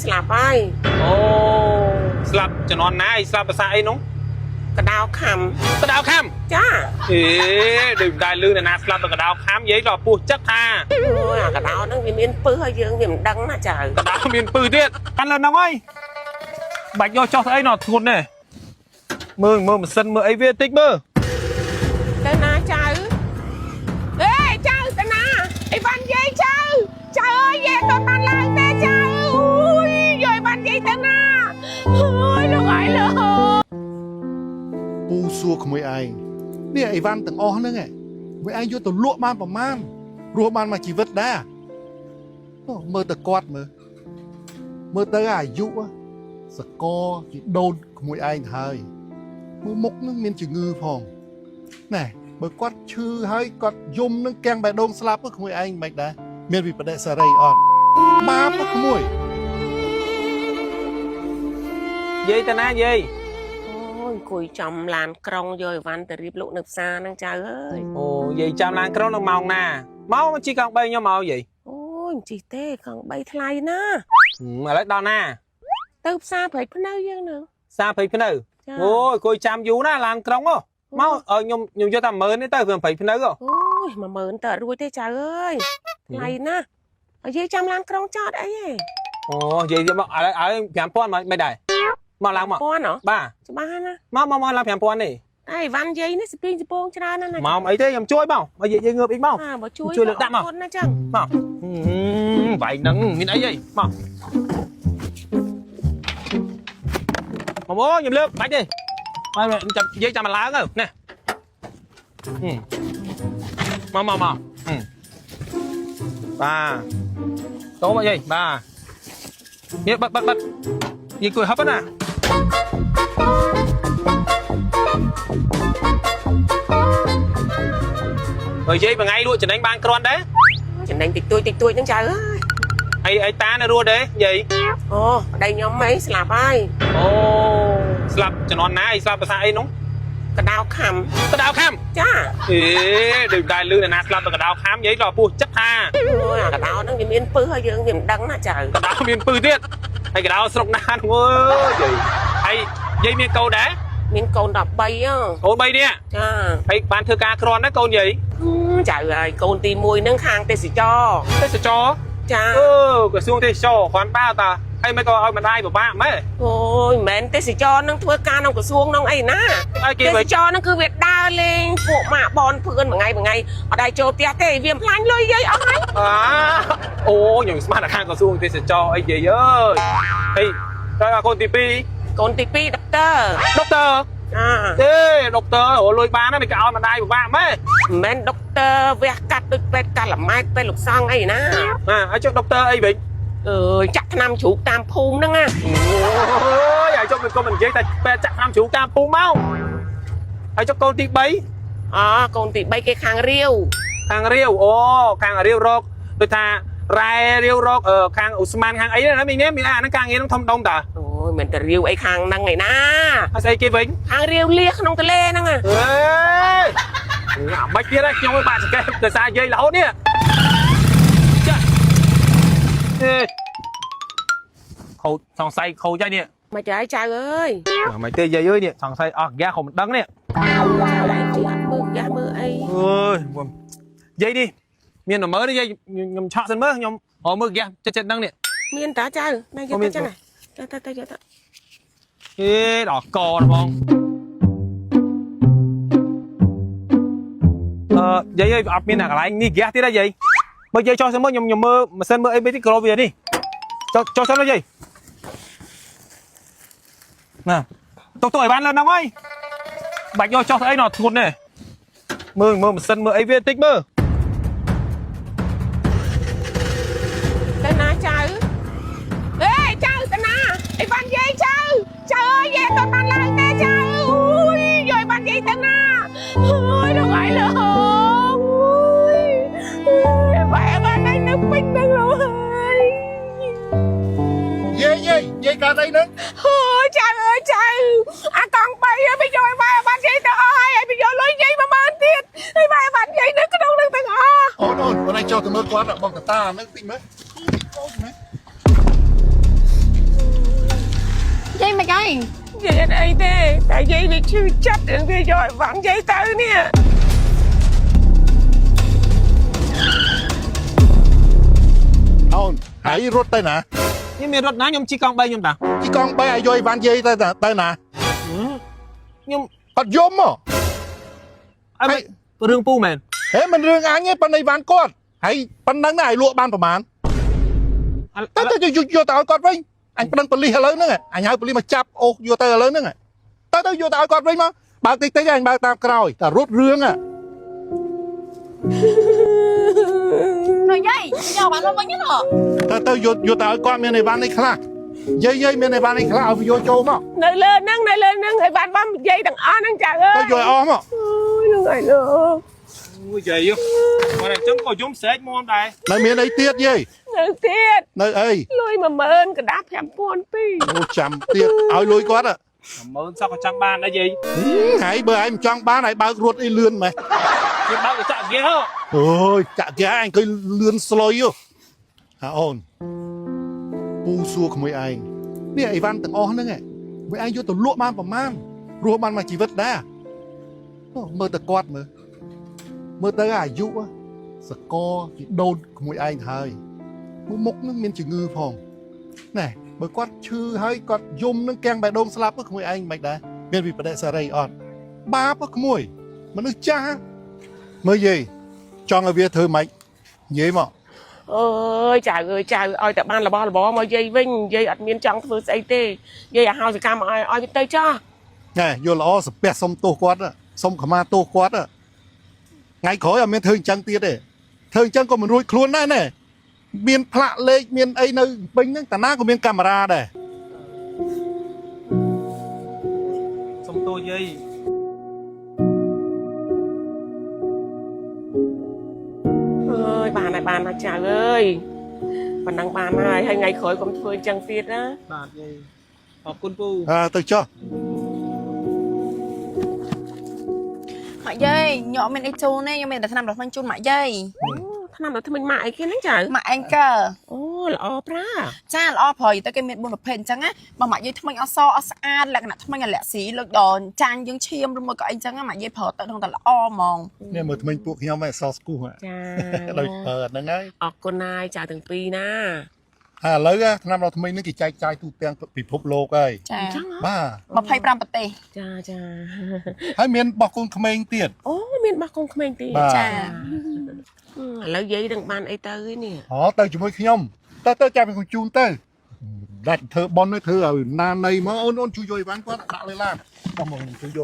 ស្លាប់ហើយ អូស្លាប់ជំនាន់ណាអីស្លាប់ភាសាអីនោះ កដៅខំ កដៅខាំ ចា អេដូចមិនដែលលឺអ្នកណាស្លាប់ទៅកដៅខាំយាយដល់ពោះចិត្តថា អូយអាកដៅហ្នឹងវាមានពឹសហើយយើងវាមិនដឹងណាចៅ កដៅមានពឹសទៀតកាន់លើហ្នឹងហើយបាច់យកចោះស្អីណោះធ្ងន់ទេមើលមើលម៉ាស៊ីនមើលអីវាតិចមើល ទៅណាចៅអេចៅទៅណាអីវ៉ាន់យាយចៅចៅអើយយាយអត់បានឡើងទេចៅអូយយាយបានយាយទៅណាអូយលោកអើយលោក ពូសួរក្មួយឯងនេះអីវ៉ាន់ទាំងអស់ហ្នឹងឯងក្មួយឯងយកទៅលក់បានប្រមាណរស់បានមួយជីវិតដែរអូមើលទៅគាត់មើលមើលទៅអាយុសកលជីដូនក្មួយឯងទៅហើយមើលមុខហ្នឹងមានជំងឺផងណែបើគាត់ឈឺហើយគាត់យំនឹងកាំងបេះដូងស្លាប់ក្មួយឯងមិនដែរមានវិបដិសារីអត់បាបក្មួយ យាយទៅណាយាយ អូយអង្គុយចំឡានក្រុងយកអីវ៉ាន់ទៅរៀបលក់នៅផ្សារហ្នឹងចៅអើយ អូយាយចាំឡានក្រុងនៅម៉ោងណាមកមកជីកង់3ខ្ញុំមកយាយ អូយមិនជិះទេកង់3ថ្លៃណា ឥឡូវដល់ណា ទៅផ្សារព្រែកភ្នៅយើងហ្នឹង សាព្រៃភ្នៅ ចា អូយអង្គុយចាំយូរណាឡានក្រុងហ៎មកឲ្យខ្ញុំខ្ញុំយកតែ10000នេះទៅព្រៃភ្នៅហ៎ អូយ10000ទៅអត់រួចទេចៅអើយថ្លៃណាស់ឲ្យយាយចាំឡានក្រុងចតអីហ៎ អូយាយយកមកឥឡូវឲ្យ5000មកមិនដែរមកឡើងមក ពាន់ហ៎ បាទ ច្បាស់ណាស់ មកមកមកឡើង5000នេះ តែអីវ៉ាន់យាយនេះស្ពីងស្ពងច្រើនណាស់ណា មកអីទេខ្ញុំជួយមកមកយាយយាយងើបអីមក អាបើជួយ ជួយលើកដាក់មក អរគុណណាចឹង មកវាយនឹងមានអីអីមកមកមកខ្ញុំលើកបាច់ទេមកចាំយាយចាំមកឡើងទៅនេះមកមកមកបាទតោមកយាយបាទនេះបាត់បាត់បាត់យាយគួយហឹបណាបើយាយមួយថ្ងៃលក់ចំណេញបានគ្រាន់ដែរ ចំណេញតិចតួចតិចតួចហ្នឹងចៅអើយ អីអីតានៅរស់ទេយាយ អូប្តីខ្ញុំអីស្លាប់ហើយ អូស្លាប់ជំនាន់ណាអីស្លាប់ភាសាអីនោះ កដៅខំ កដៅខាំ ចា អេដូចមិនដែលលឺអ្នកណាស្លាប់ទៅកដៅខាំយាយដល់ពោះចិត្តថា អូយអាកដៅហ្នឹងវាមានពឹសហើយយើងវាមិនដឹងណាចៅ កដៅមានពឹសទៀតហើយកដៅស្រុកណានោះអើយយាយហើយយាយមានកូនដែរ មានកូន13ហ៎ កូន3នាក់ ចា ហើយបានធ្វើការគ្រាន់ដែរកូនយាយ ហឹមចៅហើយកូនទី1ហ្នឹងខាងទេសចរ ទេសចរ ចា អឺក្រសួងទេសចរគ្រាន់បើតាហើយមិនក៏ឲ្យម្ដាយពិបាកម៉េច អូយមិនមែនទេសចរហ្នឹងធ្វើការក្នុងក្រសួងហ្នឹងអីណា ឲ្យគេវិញ ទេសចរហ្នឹងគឺវាដើរលេងពួកម៉ាក់បនភឿនមួយថ្ងៃមួយថ្ងៃអត់ដែរចូលផ្ទះទេវាបំផ្លាញលុយយាយអស់ហើយ អាអូខ្ញុំស្មានតែខាងក្រសួងទេសចរអីយាយអើយហើយដល់កូនទី2 កូនទី2ដុកទ័រ ដុកទ័រ ចា ទេដុកទ័ររលួយបានណាមិនក៏ឲ្យម្ដាយពិបាកម៉េច មិនមែនដុកទ័រវះកាត់ដូចពេទ្យកាល់ម៉ែតពេទ្យលោកសង្ឃអីណា ណាឲ្យចុះដុកទ័រអីវិញ អើយចាក់ថ្នាំជ្រូកតាមភូមិហ្នឹងណា អូយឲ្យចុះមិនក៏មិននិយាយតែពេទ្យចាក់ថ្នាំជ្រូកតាមពូមកឲ្យចុះកូនទី3 អូកូនទី3គេខាងរាវ ខាងរាវអូខាងរាវរកដូចថារ៉ែរាវរកខាងឧស្ម័នខាងអីណាមីនេះមានអាហ្នឹងការងារហ្នឹងធំដុំតា អូយមិនតែរាវអីខាងហ្នឹងឯណា ហើយស្អីគេវិញ ខាងរាវលៀសក្នុងទន្លេហ្នឹងណា អេអាមិនទៀតហើយខ្ញុំឲ្យបាក់ចង្កេះដោយសារយាយរហូតនេះចាអេខូចសង្ស័យខូចហើយនេះ មកចៅចៅអើយ មិនទេយាយអើយនេះសង្ស័យអស់ហ្គាសក៏មិនដឹងនេះ ចៅឯងជិះអត់មើលយ៉ាមើលអី អើយយាយនេះមាន10000នេះយាយខ្ញុំឆក់សិនមើលខ្ញុំរកមើលហ្គាសចិត្តចិត្តហ្នឹងនេះ មានតាចៅណែយកទៅចឹងណាទៅទៅទៅយកទៅ អេដល់កហ្មងអឺយាយអើយអត់មានអាកន្លែងនេះហ្គាសទៀតទេយាយមើលយាយចុះសិនមើលខ្ញុំខ្ញុំមើលម៉ាស៊ីនមើលអីវិញទីក្រវានេះចុះចុះសិនមើលយាយណាតុកតុកឲ្យបានលើហ្នឹងហើយបាច់យកចុះស្អីណោះធ្ងន់ទេមើលមើលម៉ាស៊ីនមើលអីវាតិចមើល ទៅណាចៅអេចៅទៅណាអីវ៉ាន់យាយចៅចៅអើយយាយអត់បានឡើងទេចៅអូយយាយបានយាយទៅណាអូយលោកអើយលោកអូយអូយបែបាននៅពេញហ្នឹងលោកអើយ យាយយាយយាយកើតអីហ្នឹង អូយចៅអើយចៅអាកង់3ឲ្យយកឲ្យបែបានយាយទៅអស់ហើយឲ្យយកលុយយាយ10000ទៀតឲ្យបែបានយាយនៅក្នុងនឹងទាំងអស់ អូនអូនអូនឯងចូលទៅមើលគាត់បងកតាហ្នឹងតិចមើលអូនមើល យាយ យាយអត់អីទេតែយាយវាឈឺចាប់រឿងវាយកអីវ៉ាន់យាយទៅនេះ អូនហើយរត់ទៅណា ខ្ញុំមានរត់ណាខ្ញុំជិះកង់3ខ្ញុំតា ជីកង់3ឲ្យយកអីវ៉ាន់យាយទៅទៅណា ខ្ញុំ អត់យំហ៎ អត់រឿងពូមែន ហេមិនរឿងអញទេប៉ុន្តែអីវ៉ាន់គាត់ហើយប៉ុណ្ណឹងណាឲ្យលក់បានប្រហែលតែទៅយកយកទៅឲ្យគាត់វិញអញប្តឹងប៉ូលីសឥឡូវហ្នឹងអញហៅប៉ូលីសមកចាប់អូសយកទៅឥឡូវហ្នឹងទៅទៅយកទៅឲ្យគាត់វិញមកបើកតិចតិចអញបើកតាមក្រោយតែរត់រឿងហ่ะ ណ៎យាយយកបានមកវិញណ៎ ទៅទៅយកយកទៅឲ្យគាត់មានអីវ៉ាន់នេះខ្លះយាយយាយមានអីវ៉ាន់នេះខ្លះឲ្យវាយកចូលមក នៅលើហ្នឹងនៅលើហ្នឹងអីវ៉ាន់របស់យាយទាំងអស់ហ្នឹងចៅអើ ទៅ យ យកឲ្យអស់មក អូយលោកអើយលោក អូយយាយមកតែអញ្ចឹងក៏យំស្រែកមុំដែរ នៅមានអីទៀតយាយ នៅទៀត នៅអី លុយ10000កដាស់5002 អូចាំទៀតឲ្យលុយគាត់ហ៎ 10000សោះក៏ចង់បានដែរយាយ ហើយបើឯងមិនចង់បានឲ្យបើករត់អីលឿនម៉េះ គេបើកកញ្ចក់ហ្គាហ៎ អូយចាក់គេឯងឃើញលឿនស្លុយហ៎អាអូនពូសួរក្មួយឯងនេះអីវ៉ាន់ទាំងអស់ហ្នឹងឯងមួយឯងយកទៅលក់បានប្រមាណរស់បានមួយជីវិតដែរអូមើលទៅគាត់មើលមើលទៅអាយុហ៎សកលជីដូនក្មួយឯងទៅហើយមួយមុខហ្នឹងមានជំងឺផងណែបើគាត់ឈឺហើយគាត់យំនឹងកាំងបេះដូងស្លាប់ហ៎ក្មួយឯងមិនដែរមានវិបដិសារីអត់បាបហ៎ក្មួយមនុស្សចាស់ហ៎មើលយាយចង់ឲ្យវាធ្វើម៉េចនិយាយមក អើយចៅអើយចៅឲ្យតែបានរបស់របរមកយាយវិញយាយអត់មានចង់ធ្វើស្អីទេយាយឲ្យហៅសកម្មឲ្យឲ្យវាទៅចោះ ណែយល់ល្អសាពះសុំទោសគាត់ហ៎សុំខមាទោសគាត់ហ៎ថ្ងៃក្រោយអត់មានធ្វើអញ្ចឹងទៀតទេធ្វើអញ្ចឹងក៏មិនរួចខ្លួនដែរណែមានផ្លាកលេខមានអីនៅពេញហ្នឹងតាណាក៏មានកាមេរ៉ាដែរ សុំទោសយាយ អើយបានហើយបានហើយចៅអើយប៉ុណ្ណឹងបានហើយហើយថ្ងៃក្រោយកុំធ្វើអញ្ចឹងទៀតណា បាទយាយអរគុណពូ អើទៅចុះ ម៉ាក់យាយខ្ញុំអត់មានអីជូនទេខ្ញុំមានតែថ្នាំរស់វិញជូនម៉ាក់យាយ អូថ្នាំដល់ថ្មិញម៉ាក់អីគេហ្នឹងចៅ ម៉ាក់ Anchor អូល្អប្រា ចាល្អប្រយទៅគេមាន4ប្រភេទអញ្ចឹងណាបើម៉ាក់យាយថ្មិញអត់សអត់ស្អាតលក្ខណៈថ្មិញឲ្យលាក់ស៊ីលើកដល់ចាញ់យើងឈាមឬមួយក៏អីអញ្ចឹងណាម៉ាក់យាយប្រើទៅក្នុងតែល្អហ្មង នេះមើលថ្មិញពួកខ្ញុំឯងសស្គូហ៎ ចា ដូចប្រើអាហ្នឹងហើយ អរគុណណាយចៅទាំងពីរណា ហើយឥឡូវហ៎ថ្នាំដល់ថ្មីហ្នឹងគេចែកចាយទូទាំងពិភពលោកហើយ ចា អញ្ចឹងហ៎ បាទ 25ប្រទេស ចាចា ហើយមានបោះកូនក្មេងទៀត អូមានបោះកូនក្មេងទៀត បាទ ចា ឥឡូវយាយនឹងបានអីទៅឯនេះ អូទៅជាមួយខ្ញុំទៅទៅចាប់ខ្ញុំជូនទៅដាច់ធ្វើប៉ុននេះធ្វើឲ្យណាណីមកអូនអូនជួយយកអីវ៉ាន់គាត់ដាក់លើឡានបោះមកខ្ញុំជួយយក